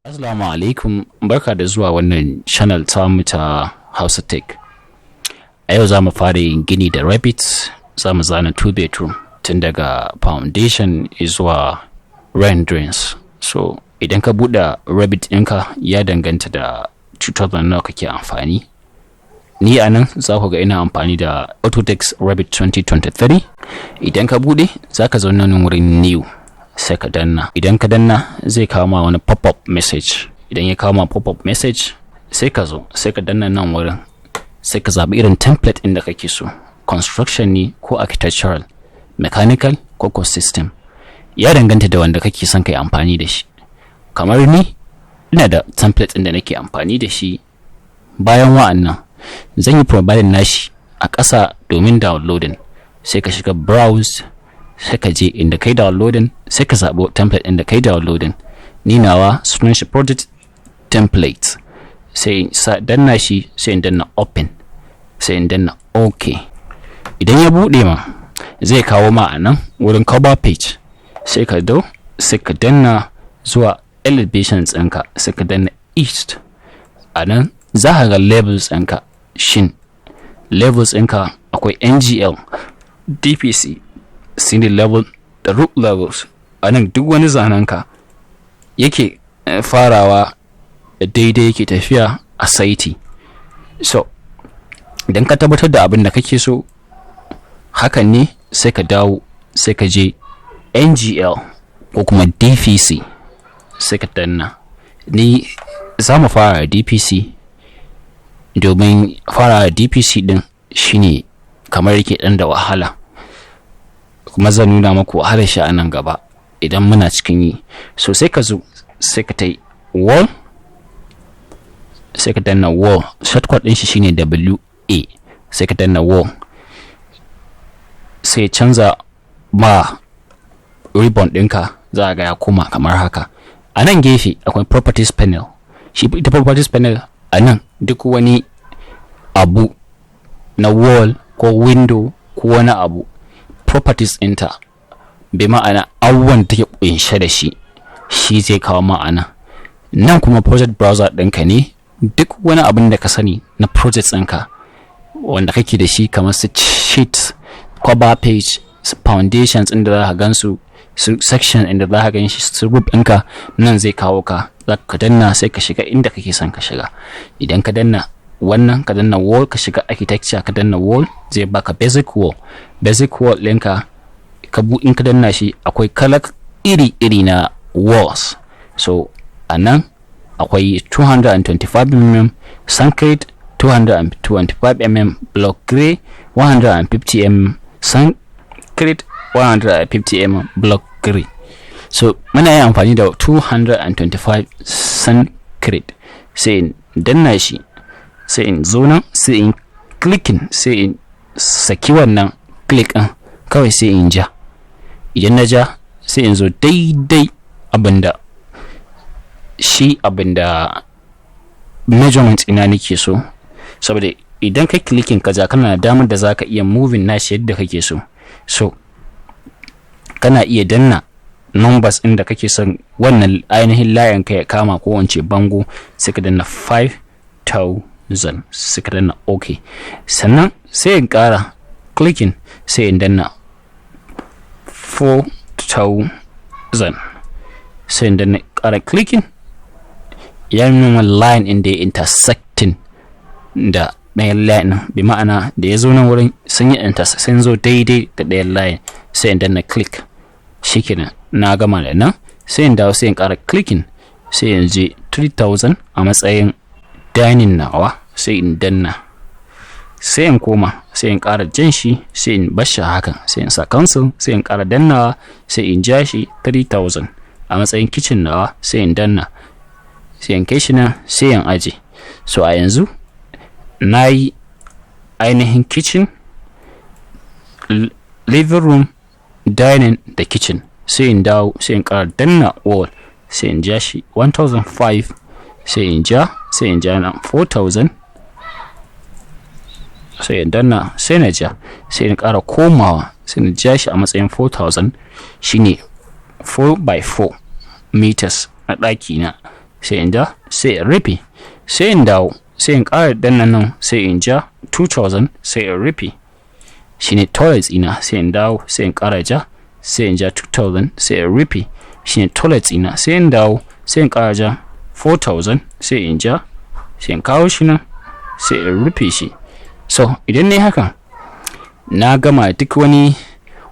Assalamu alaikum, barka da zuwa wannan channel tamu ta Hausa Tech. A yau za mu fara yin gini da Revit, za mu zana two bedroom tun daga foundation zuwa renderings. So idan ka buɗe Revit ɗinka, ya danganta da 2000 nawa kake amfani. Ni a nan za ku ga ina amfani da Autodesk Revit 2023. Idan ka buɗe, za ka zauna nan wurin new, sai ka danna. Idan ka danna, zai kawo ma wani pop-up message. Idan ya kawo ma pop-up message, sai ka zo sai ka danna nan wurin, sai ka zaɓi irin template ɗin da kake so, construction ne ko architectural, mechanical ko system, ya danganta da wanda kake son kai amfani da shi. Kamar ni, ina da template ɗin da nake amfani da shi. Bayan wa'annan, zan yi providing nashi a ƙasa domin downloading. Sai ka shiga browse, sai ka je inda kai downloading, sai ka zaɓi template ɗin da kai downloading. Ni nawa sunan shi project template. Sai in sa danna shi, sai in danna open, sai in danna OK. Idan ya buɗe ma, zai kawo ma a nan wurin cover page. Sai ka do sai ka danna zuwa elevations ɗinka, sai ka danna east. A nan za ka ga levels ɗinka. Shin levels ɗinka akwai NGL, DPC, ceiling level da roof levels. A nan duk wani zanenka yake farawa da daidai yake tafiya a saiti. So idan ka tabbatar da abin da kake so hakan ne, sai ka dawo, sai ka je NGL ko kuma DPC, sai ka danna. Ni za mu fara DPC, domin fara DPC din shine kamar yake dan da wahala, kuma zan nuna maku wahalar shi a nan gaba idan muna cikin yi. So sai ka zo, sai ka tai wall, sai ka danna wall. Shortcut din shi shine WA. Sai ka danna wall, sai canza ma ribbon ɗinka, za a ga ya koma kamar haka. A nan gefe akwai properties panel. Shi ita properties panel, a nan duk wani abu na wall ko window ko wani abu, properties ɗinta, bi ma'ana abubuwan da take kunshe da shi, shi zai kawo ma'ana nan. Kuma project browser ɗinka ne, duk wani abin da ka sani na projects ɗinka wanda kake da shi, kamar su sheets, cover page, su foundations inda za ka gansu, su section inda za ka gan shi, su group ɗinka, nan zai kawo ka. Za ka danna, sai ka shiga inda kake son ka shiga. Idan ka danna wannan, ka danna wall, ka shiga architecture, ka danna wall, zai baka basic wall. Basic wall ɗinka, ka bu in ka danna shi, akwai kala iri-iri na walls. So a nan akwai 225 mm sandcrete, 225 mm block grey, 150 mm sandcrete, 150 mm block grey. So muna yin amfani da 225 sandcrete. Sai in danna shi, sai in zo nan, sai in clicking, sai in saki wannan click ɗin kawai, sai in ja. Idan na ja, sai in zo daidai abinda shi abinda measurement ina nake so, saboda idan kai clicking ka ja, kana da damar da zaka iya moving nashi yadda kake so. So kana iya danna numbers inda kake son wannan ainihin layin ka ya kama, ko wance bango, sai ka danna 5000, sai ka danna OK. Sannan sai in ƙara clicking, sai in danna 4000, sai in danna ƙara clicking, ya nuna line inda ya intersecting da ɗayan line. Bi ma'ana, da ya zo nan wurin, sun yi sun zo daidai da ɗayan line. Sai in danna click, shikenan, na gama da nan. Sai in dawo, sai in ƙara clicking, sai in je 3000 a matsayin dining nawa, sai in danna. Sai in koma, sai in ƙara jan shi, sai in bar shi hakan, sai in sa cancel, sai in ƙara dannawa, sai in ja shi 3000 a matsayin kitchen nawa, sai in danna, sai in kai shi nan, sai in aje. So a yanzu na yi ainihin kitchen, living room, dining da kitchen. Sai in dawo, sai in ƙara danna wall, sai in ja shi 1005, sai in ja, sai in ja nan 4000, sai in danna, sai na ja, sai in ƙara komawa, sai na ja shi a matsayin 4000, shine 4 by 4 meters na ɗaki na. Sai in ja, sai in rufe. Sai in dawo, sai in ƙara danna nan, sai in ja 2000, sai in rufe. Shine toilet ina. Sai in dawo, sai in ƙara ja, sai in ja 2000, sai in rufe. Shine toilet ina. Sai in dawo, sai in ƙara ja 4000, sai in ja, sai in kawo shi nan, sai in rufe shi. So idan ne haka, na gama duk wani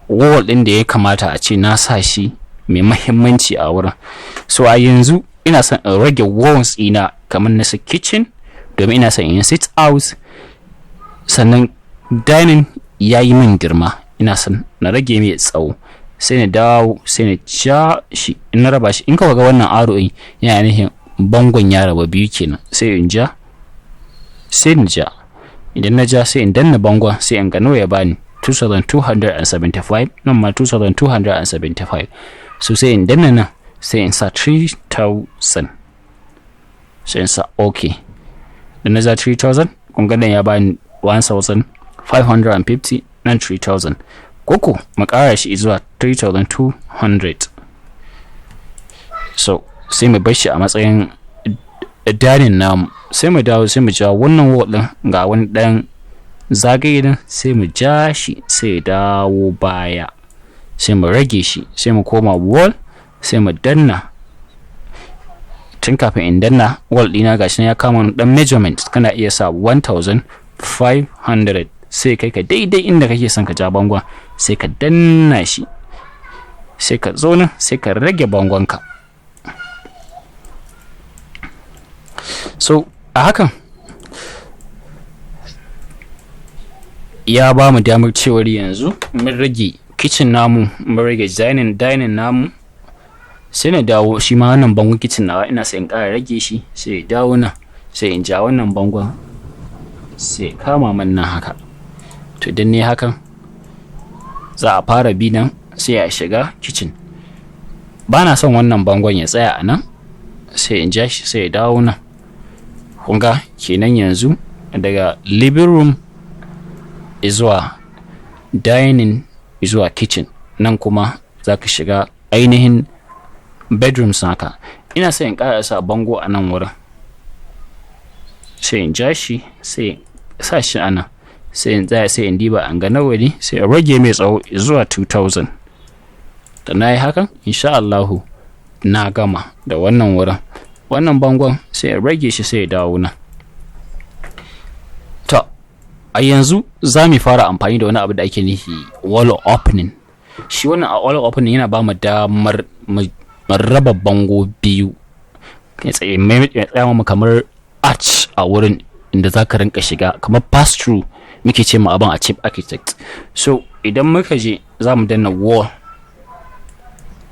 wall ɗin da ya kamata a ce na sa shi mai mahimmanci a wurin. So a yanzu ina son in rage walls ina kamar na su kitchen, domin ina son in sit out. Sannan dining ya yi min girma, ina son na rage mai tsawo. Sai na dawo, sai na ja shi, in na raba shi. In ka ga wannan arrow ɗin, yana nufin bangon ya raba biyu kenan. Sai in ja, sai na ja. Idan na ja, sai in danna bangon, sai in ga nawa ya bani. 2275, nan ma 2275. So sai in danna nan, sai in sa 3000, sai in sa OK. Da na ja 3000, kun ga nan ya bani 1550, nan 3000. Koko mu ƙara shi zuwa 3200. So sai mu bar shi a matsayin dining namu. Sai mu dawo, sai mu ja wannan wall din, ga wani ɗan zagaye din, sai mu ja shi, sai ya dawo baya. Sai mu rage shi, sai mu koma wall, sai mu danna. Tun kafin in danna wall ɗina, gashi ya kama dan measurement. Kana iya sa 1500, sai kai ka daidai inda kake son ka ja bangon, sai ka danna shi, sai ka zo nan, sai ka rage bangonka. So a hakan ya ba mu damar cewar yanzu mun rage kitchen namu, mun rage dining namu. Sai na dawo, shi ma wannan bangon kitchen nawa ina sai in ƙara rage shi. Sai ya dawo nan, sai in ja wannan bangon, sai kama man nan haka. To idan ne hakan, za a fara bi nan, sai a shiga kitchen. Ba na son wannan bangon ya tsaya a nan, sai in ja shi, sai ya dawo nan. Kun ga kenan yanzu daga living room zuwa dining zuwa kitchen, nan kuma za ka shiga ainihin bedrooms naka. Ina sai in ƙara sa bango a nan wurin, sai in ja shi, sai sa shi a nan, sai in tsaya, sai in diba an ga nawa ne, sai in rage mai tsawo zuwa 2000. Da na yi hakan, insha Allahu na gama da wannan wurin. Wannan bangon sai in rage shi, sai ya dawo nan. To a yanzu za mu fara amfani da wani abu da ake nufi wall opening. Shi wannan a wall opening yana ba mu damar mu raba bango biyu, ya tsaya mu kamar arch a wurin inda za ka rinka shiga, kamar pass through muke ce ma abin a chief architect. So idan muka je, za mu danna wall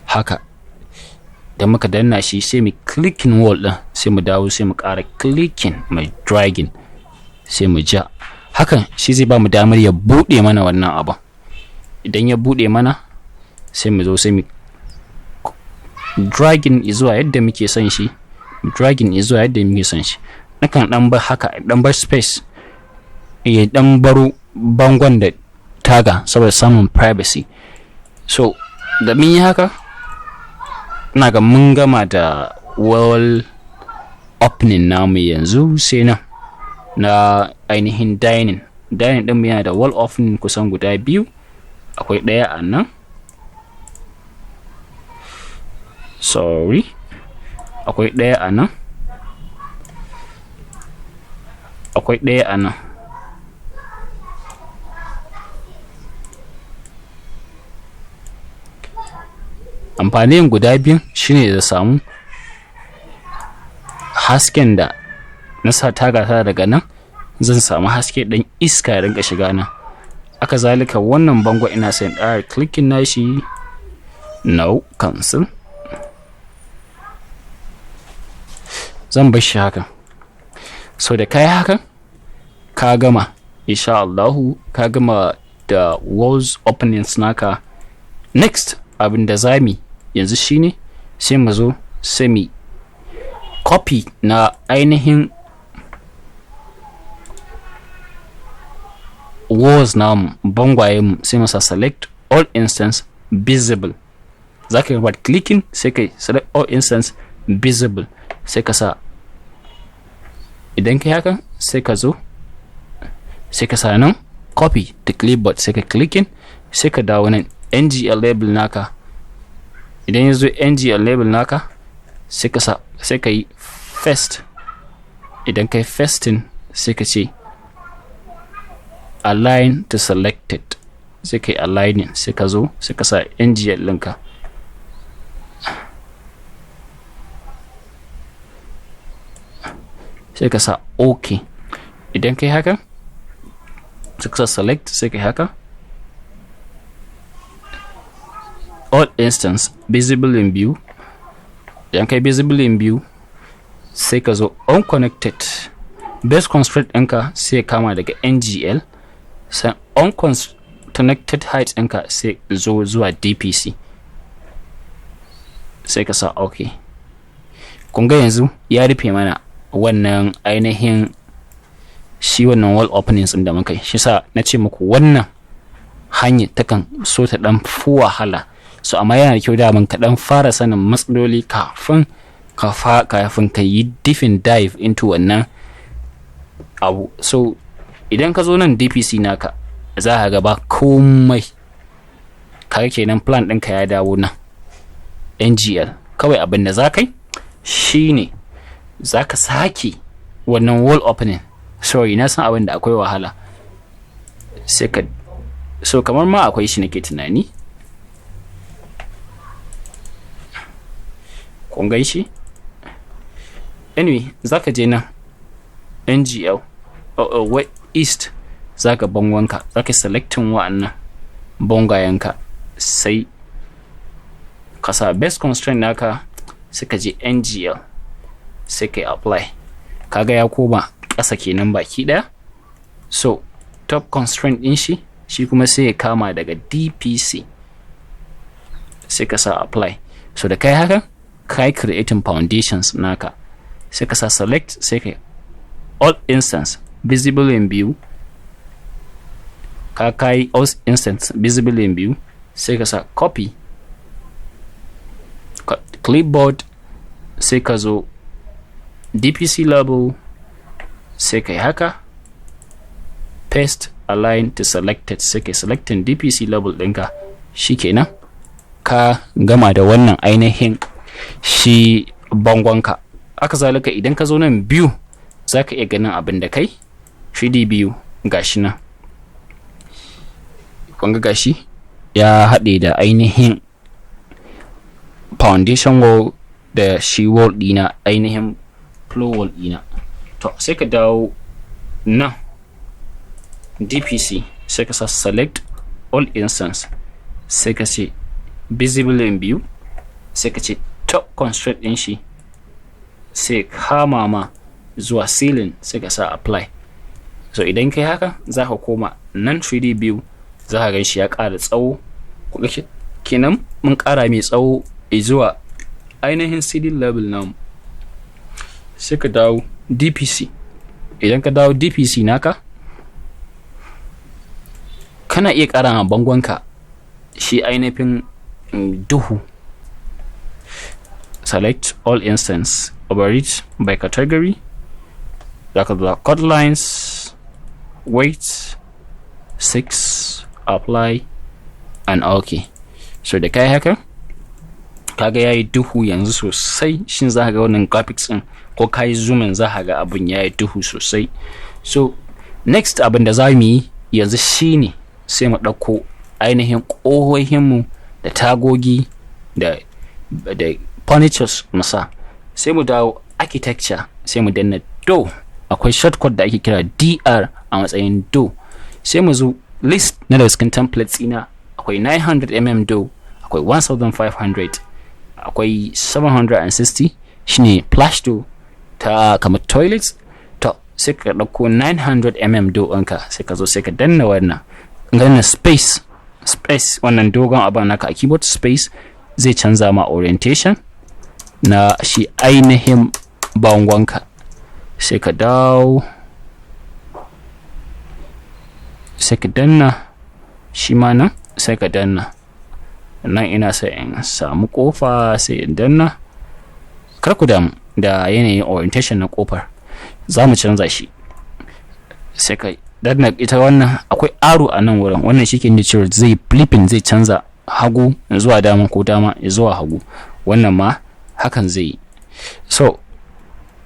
haka. Da muka danna shi, sai mu clicking wall din, sai mu dawo, sai mu ƙara clicking, mai dragging, sai mu ja. Hakan shi zai ba mu damar ya buɗe mana wannan abin. Idan ya buɗe mana, sai mu zo, sai mu dragging zuwa yadda muke son shi, dragging zuwa yadda muke son shi. Nakan dan bar haka, dan bar space, ya dan baro bangon da taga saboda samun privacy. So da mun yi haka, ina ga mun gama da wall opening namu. Yanzu sai nan na ainihin dining. Dining ɗin yana da wall opening kusan guda biyu. Akwai ɗaya a nan, sorry, akwai ɗaya a nan, akwai ɗaya a nan. Amfanin guda biyun shine da samu hasken da na sa taga ta daga nan, zan samu haske, ɗan iska ya rinka shiga nan. Aka zalika wannan bango ina son ƙara clicking nashi. No, cancel. Zan bar shi haka. So da kai haka, ka gama, insha Allahu ka gama da walls openings naka. Next abin da zami yanzu shine sai mu zo, sai mu copy na ainihin walls namu, bangwaye mu, sai mu sa select all instance visible. Za ka yi right clicking, sai kai select all instance visible. Sai ka sa, idan kai haka, sai ka zo sai ka sa nan copy to clipboard, sai ka clicking, sai ka dawo nan NGL label naka. Idan ya zo NGL label naka, sai ka sa, sai ka yi paste. Idan ka yi pasting, sai ka ce align to selected, sai ka yi aligning, sai ka zo sai ka sa NGL ɗinka. Sai ka sa OK. Idan ka yi haka, sai ka sa select, sai ka yi haka, all instance visible in view. Idan ka yi visible in view, sai ka zo unconnected base constraint ɗinka, sai kama daga NGL, sai unconnected height ɗinka sai zo zuwa DPC, sai ka sa OK. Kun ga yanzu ya rufe mana wannan ainihin shi wannan wall openings ɗin da muka yi. Shi sa na ce muku wannan hanyar takan so ta ɗan fi wahala. So amma yana da kyau daman ka ɗan fara sanin matsaloli kafin ka yi deep dive into wannan abu. So idan ka zo nan DPC naka, za ka ga ba komai. Kaga kenan plan ɗinka ya dawo nan NGL. Kawai abin da za ka yi shine za ka sake wannan wall opening. Sorry, na san abin da akwai wahala. Sai ka so kamar ma akwai shi nake tunani. Kun gan shi? Anyway, za ka je nan NGL, oh, wait, east, za ka bangonka, za ka selecting wa'annan bangayenka, sai ka sa base constraint naka, sai ka je NGL, sai ka yi apply. Kaga ya koma ƙasa kenan baki ɗaya. So top constraint ɗin shi, shi kuma sai ya kama daga DPC, sai ka sa apply. So da kai haka, kai creating foundations naka, sai ka sa select, sai ka all instance visible in view. Ka kai all instance visible in view, sai ka sa copy clipboard, sai ka zo DPC level, sai ka yi haka, paste align to selected, sai ka selecting DPC level ɗinka. Shikenan, ka gama da wannan ainihin shi bangonka. Haka zalika, idan ka zo nan biyu, za ka iya ganin abin da kai 3D biyu. Gashi nan, kun ga gashi ya haɗe da ainihin foundation wall da shi wall ɗina, ainihin floor wall ɗina. To, sai ka dawo nan DPC, sai ka sa select all instance, sai ka ce visible in view, sai ka ce top constraint ɗin shi sai kama ma zuwa ceiling, sai ka sa apply. So idan kai haka, za ka koma nan 3D view, za ka gan shi ya ƙara tsawo. Kenan mun ƙara mai tsawo zuwa ainihin ceiling level namu. Sai ka dawo DPC. Idan ka dawo DPC naka, kana iya ƙara ma bangonka shi ainihin duhu. Select all instance, override by category, za ka zuwa cut lines, weight 6, apply and OK. So da kai haka, kaga yayi duhu yanzu sosai. Shin za ka ga wannan graphics din, ko kai zooming, za ka ga abun yayi duhu sosai. So next abin da za mu yi yanzu shine sai mu ɗauko ainihin ƙohohinmu da tagogi da furnitures mu sa. Sai mu dawo architecture, sai mu danna door. Akwai shortcut da ake kira DR a matsayin door. Sai mu zo list na daga cikin templates ina, akwai 900 mm door, akwai 1500, akwai 760, shine flush door ta kamar toilet. To, sai ka ɗauko 900 mm door ɗinka, sai ka zo sai ka danna wannan danna space, space, wannan dogon abin naka a keyboard, space, zai canza ma orientation na shi ainihin bangonka. Sai ka dawo, sai ka danna shi ma nan, sai ka danna nan. Ina sai in samu kofa, sai in danna. Kar ku damu. da yanayin orientation na kofar. Za mu canza shi, sai ka danna ita wannan. Akwai arrow a nan wurin. Wannan shi ke nuna cewa zai flipping, zai canza hagu zuwa dama ko dama zuwa hagu. Wannan ma hakan zai yi. So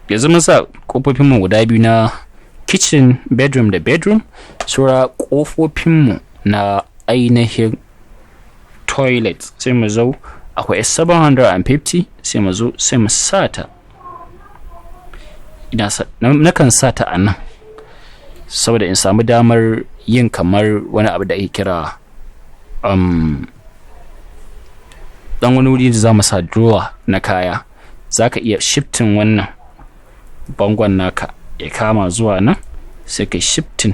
yanzu mun sa kofofinmu guda biyu na kitchen, bedroom da bedroom. Saura kofofinmu na ainihin toilet. Sai mu zo, akwai 750, sai mu zo sai mu sa ta. Nakan sa ta a nan saboda in samu damar yin kamar wani abu da ake kira dan wani wuri da za mu sa drawer na kaya. Za ka iya shifting wannan bangon naka ya kama zuwa nan, sai ka shifting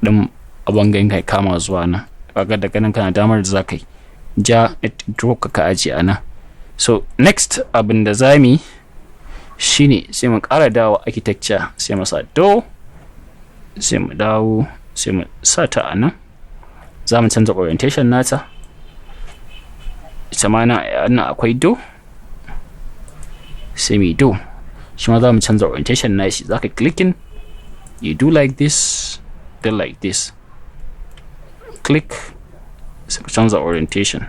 ɗin bangon ka ya kama zuwa nan. Kaga daga nan kana damar da za ka yi ja drawer ka ajiye a nan. So next abin da za mu yi shine sai mu ƙara dawo architecture, sai mu sa door, sai mu dawo sai mu sa ta a nan. Za mu canza orientation nata. Ita ma nan akwai door, sai mu door. Shi ma za mu canza orientation nashi. Za ka clicking, you do like this, then like this, click, sai ka canza orientation.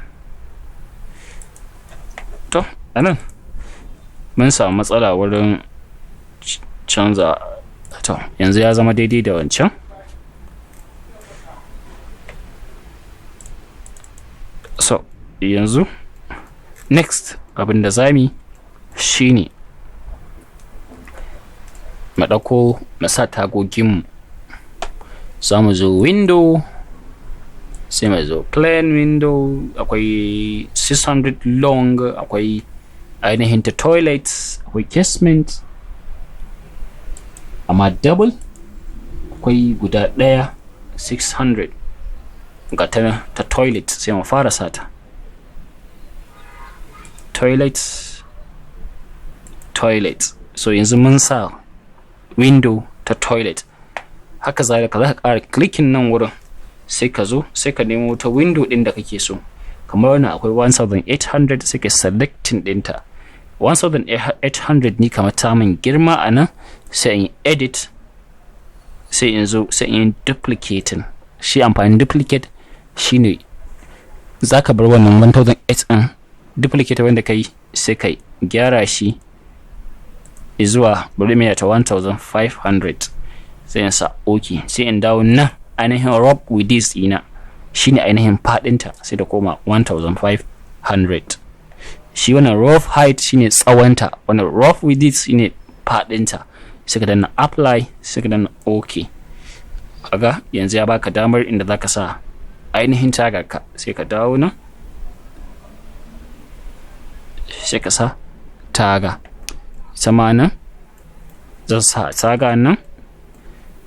To, anan mun samu matsala wurin canza. To, yanzu ya zama daidai da wancan. So yanzu next abin da za mu yi shine mu ɗauko mu sa tagoginmu. Za mu zo window, sai mu zo plain window. Akwai 600 long, akwai ainihin ta toilet, akwai casement amma double, akwai guda ɗaya 600, ga ta toilet. Sai mu fara sata toilet, toilet. So yanzu mun sa window ta toilet. Haka zalika za ka ƙara clicking nan wurin, sai ka zo sai ka nemo ta window ɗin da kake so. Kamar wannan akwai 1800, sai ka selecting ɗinta. 1800 ni kamar ta min girma a nan, sai in edit, sai in zo sai in duplicating. Shi amfanin duplicate shine za ka bar wannan 1008 ɗin duplicate wanda ka yi, sai ka gyara shi zuwa, bari mai ta 1500, sai in sa ok. Sai in dawo nan ainihin rough width ɗina, shine ainihin faɗinta, sai da koma 1500. Shi wannan rough height shine tsawonta, wannan rough width shine faɗinta. Sai ka danna apply, sai ka danna ok. Kaga yanzu ya baka damar inda zaka sa ainihin tagarka. Sai ka dawo nan, sai ka sa taga. Ita ma nan zan sa taga nan,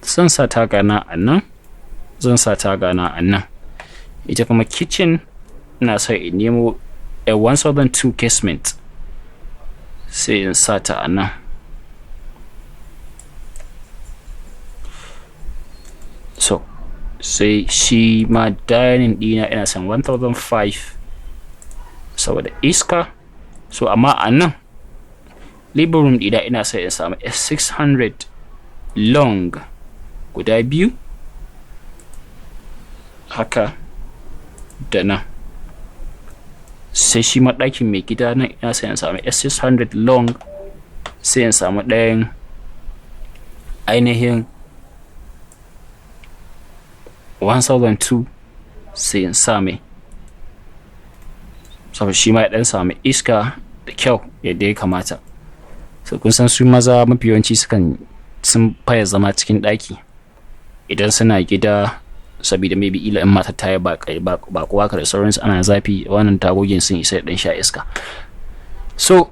zan sa taga na a nan, zan sa taga na a nan. Ita kuma kitchen ina so in nemo a 1002 casement, sai in sa ta a nan. So sai shi ma dining dina ina son 1005 saboda iska. So amma a nan living room dina ina son in samu 600 long guda biyu haka da nan. Sai shi ma ɗakin mai gida nan ina son in samu 600 long, sai in samu ɗayan ainihin 1002, sai in sa mai, saboda shi ma ya ɗan sami iska da kyau yadda ya kamata. So kun san su maza mafi yawanci sukan sun faya zama cikin ɗaki idan suna gida, saboda maybe ila in mata ta yi baƙuwa ka da sauransu, ana zafi, wannan tagogin sun isa ɗan sha iska. So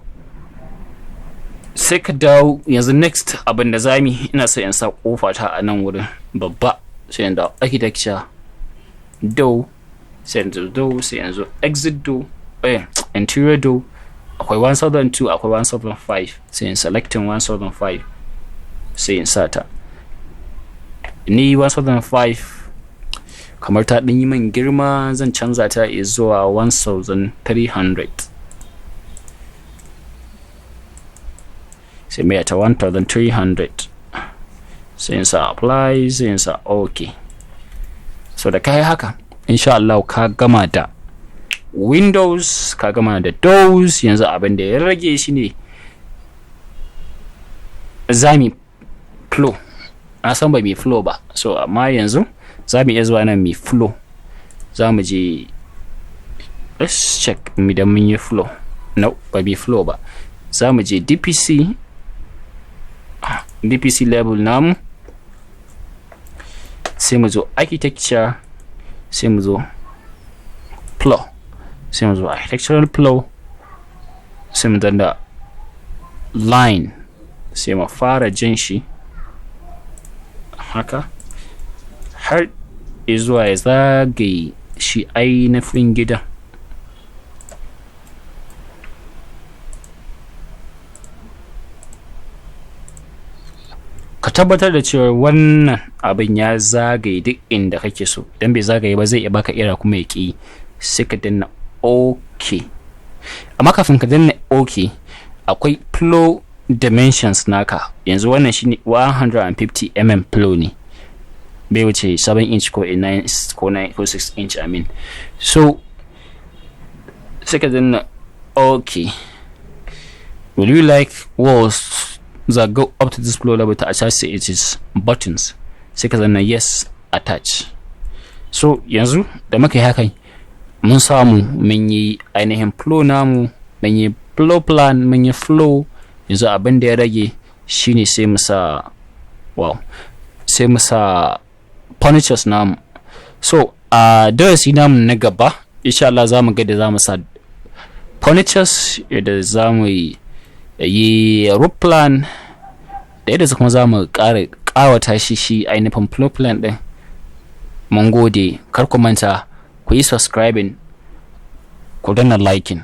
sai ka dawo yanzu next abin da zami, ina so in sa kofa ta a nan wurin babba. Sai in dawo architecture, door, sai yanzu door, sai yanzu exit door, interior door. Akwai 1002, akwai 1005, sai in selecting 1005, sai in sa ta. Ni 1005 kamar ta ɗan yi min girma, zan canza ta zuwa 1300. Sai mai ta 1300, sai in sa apply, sai in sa OK. So da kai haka, insha Allah ka gama da windows, ka gama da doors. Yanzu abin da ya rage shi ne zami floor. Na san ba mai floor ba, so amma yanzu za mu iya zuwa nan mai floor. Za mu je, let's check idan mun yi floor. No, ba mai floor ba. Za mu je DPC level namu, sai mu zo architecture, sai mu zo floor, sai mu zo architectural floor, sai mu danna line, sai mu fara jan shi haka har zuwa ya zagaye shi ainihin gidan. Ka tabbatar da cewa wannan abin ya zagaye duk inda kake so. Idan bai zagaye ba, zai iya baka error kuma ya ƙi. Sai ka danna OK. Amma kafin ka danna OK, akwai floor dimensions naka. Yanzu wannan shine 150 floor ne, bai wuce 7 inch ko 9 ko 9 ko 6 inch, I mean. So sai ka danna OK. Will you like walls that go up to this floor level to attach to its buttons? Sai ka danna yes, attach. So yanzu da muka yi hakan, mun samu mun yi ainihin floor namu, mun yi floor plan, mun yi floor. Yanzu abin da ya rage shine sai mu sa, wow, sai mu sa furnitures namu. So a darasi namu na gaba, insha Allah, za mu ga da za mu sa furnitures, yadda za mu yi roof plan, da yadda kuma za mu ƙara ƙawata shi ainihin floor plan ɗin. Mun gode. Kar ku manta ku yi subscribing, ku danna liking.